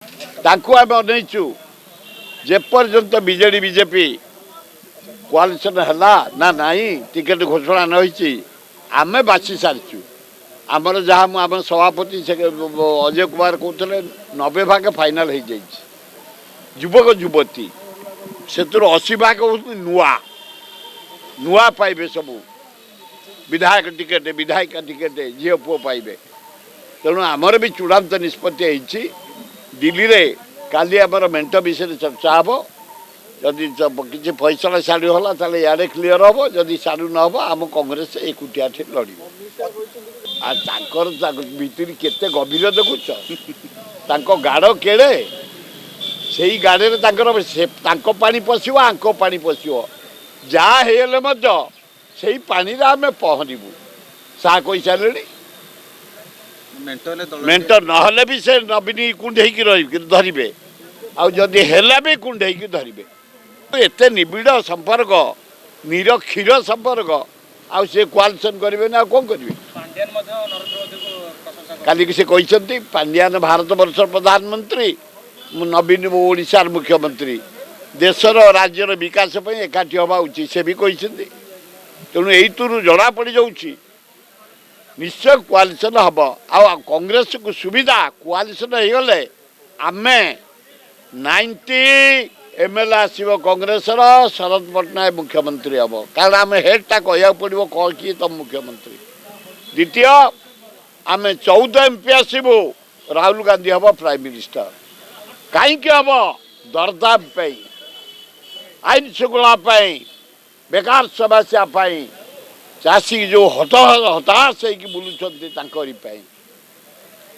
ତାଙ୍କୁ ଆମେ ଅନେଇଛୁ। ଯେପର୍ଯ୍ୟନ୍ତ ବିଜେଡ଼ି ବିଜେପି କୋଆଲିସନ୍ ହେଲା ନା ନାହିଁ, ଟିକେଟ୍ ଘୋଷଣା ନ ହେଇଛି, ଆମେ ବାଛି ସାରିଛୁ ଆମର ଯାହା। ମୁଁ ଆମ ସଭାପତି ସେ ଅଜୟ କୁମାର କହୁଥିଲେ, 90 ଭାଗ ଫାଇନାଲ୍ ହେଇଯାଇଛି। ଯୁବକ ଯୁବତୀ, ସେଥିରୁ 80 ଭାଗ ହେଉଛନ୍ତି ନୂଆ ନୂଆ ପାଇବେ ସବୁ ବିଧାୟକ ଟିକେଟ୍, ବିଧାୟିକା ଟିକେଟ୍, ଝିଅ ପୁଅ ପାଇବେ। ତେଣୁ ଆମର ବି ଚୂଡ଼ାନ୍ତ ନିଷ୍ପତ୍ତି ହେଇଛି। ଦିଲ୍ଲୀରେ କାଲି ଆମର ମେଣ୍ଟ ବିଷୟରେ ଚର୍ଚ୍ଚା ହେବ। ଯଦି କିଛି ଫଇସଲା ସାଡ଼ୁ ହେଲା, ତାହେଲେ ଇଆଡ଼େ କ୍ଲିଅର ହେବ। ଯଦି ସାଡ଼ୁ ନ ହେବ, ଆମ କଂଗ୍ରେସ ଏକୁଟିଆ ଏଠି ଲଢ଼ିବ। ଆଉ ତାଙ୍କର ଭିତରେ କେତେ ଗଭୀର ଦେଖୁଛ, ତାଙ୍କ ଗାଡ଼ କେଡ଼େ। ସେଇ ଗାଡ଼ରେ ତାଙ୍କର ସେ ତାଙ୍କ ପାଣି ପଶିବ, ଆଙ୍କ ପାଣି ପଶିବ, ଯାହା ହେଇଗଲେ ମଧ୍ୟ ସେଇ ପାଣିରେ ଆମେ ପହଁରିବୁ। ସାହା କହିସାରିଲେଣି। ମେଣ୍ଟ ହେଲେ ଦଳ ମେଣ୍ଟ ନହେଲେ ବି ସେ ନବୀନ କୁଣ୍ଢେଇକି ରହିବେ, ଧରିବେ। ଆଉ ଯଦି ହେଲା ବି କୁଣ୍ଢେଇକି ଧରିବେ। ଏତେ ନିବିଡ଼ ସମ୍ପର୍କ, ନୀର କ୍ଷୀର ସମ୍ପର୍କ। ଆଉ ସେ କୋଆଲିସନ୍ କରିବେନି, ଆଉ କ'ଣ କରିବେ? ପାଣ୍ଡିଆନ ମଧ୍ୟ ନରେନ୍ଦ୍ର ମୋଦିଙ୍କୁ ପ୍ରଶଂସା କରିଛନ୍ତି। କାଲିକି ସେ କହିଛନ୍ତି, ପାଣ୍ଡିଆନ ଭାରତବର୍ଷର ପ୍ରଧାନମନ୍ତ୍ରୀ, ମୁଁ ନବୀନ ଓଡ଼ିଶାର ମୁଖ୍ୟମନ୍ତ୍ରୀ, ଦେଶର ରାଜ୍ୟର ବିକାଶ ପାଇଁ ଏକାଠି ହେବା ଉଚିତ, ସେ ବି କହିଛନ୍ତି। ତେଣୁ ଏଇଥିରୁ ଜଣାପଡ଼ିଯାଉଛି, ନିଶ୍ଚୟ କୋଆଲିସନ୍ ହେବ। ଆଉ କଂଗ୍ରେସକୁ ସୁବିଧା, କୋଆଲିସନ୍ ହେଇଗଲେ ଆମେ 90 ଏମ୍ ଏଲ୍ ଆସିବ କଂଗ୍ରେସର। ଶରତ ପଟ୍ଟନାୟକ ମୁଖ୍ୟମନ୍ତ୍ରୀ ହେବ, କାରଣ ଆମେ ହେଡ଼ଟା କହିବାକୁ ପଡ଼ିବ କ'ଣ, କିଏ ତମ ମୁଖ୍ୟମନ୍ତ୍ରୀ। ଦ୍ୱିତୀୟ, ଆମେ 14 ଏମ୍ ପି ଆସିବୁ, ରାହୁଲ ଗାନ୍ଧୀ ହେବ ପ୍ରାଇମ୍ ମିନିଷ୍ଟର। କାହିଁକି ହେବ? ଦରଦାମ ପାଇଁ, ଆଇନ ଶୃଙ୍ଖଳା ପାଇଁ, ବେକାର ସମସ୍ୟା ପାଇଁ, ଚାଷୀ ଯେଉଁ ହତାଶ ହେଇକି ବୁଲୁଛନ୍ତି ତାଙ୍କରି ପାଇଁ।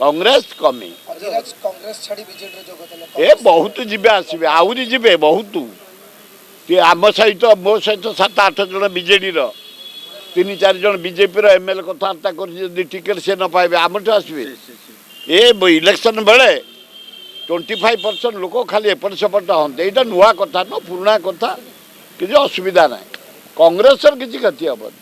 କଂଗ୍ରେସ କମି ଅଧିରାଜ କଂଗ୍ରେସ ଛାଡ଼ି ବିଜେଡିରେ ଯୋଗ ଦେଲେ। ଏ ବହୁତ ଯିବେ ଆସିବେ, ଆହୁରି ଯିବେ ବହୁତ। ଆମ ସହିତ, ମୋ ସହିତ ସାତ ଆଠ ଜଣ ବିଜେଡ଼ିର, ତିନି ଚାରି ଜଣ ବିଜେପିର ଏମ୍ ଏଲ୍ ଏ କଥାବାର୍ତ୍ତା କରୁଛି। ଯଦି ଟିକେଟ୍ ସେ ନ ପାଇବେ, ଆମଠୁ ଆସିବେ। ଏ ଇଲେକ୍ସନ୍ ବେଳେ 25% ଲୋକ ଖାଲି ଏପଟ ସେପଟ ହୁଅନ୍ତି। ଏଇଟା ନୂଆ କଥା ନୁହଁ, ପୁରୁଣା କଥା। କିଛି ଅସୁବିଧା ନାହିଁ, କଂଗ୍ରେସର କିଛି କ୍ଷତି ହେବନି।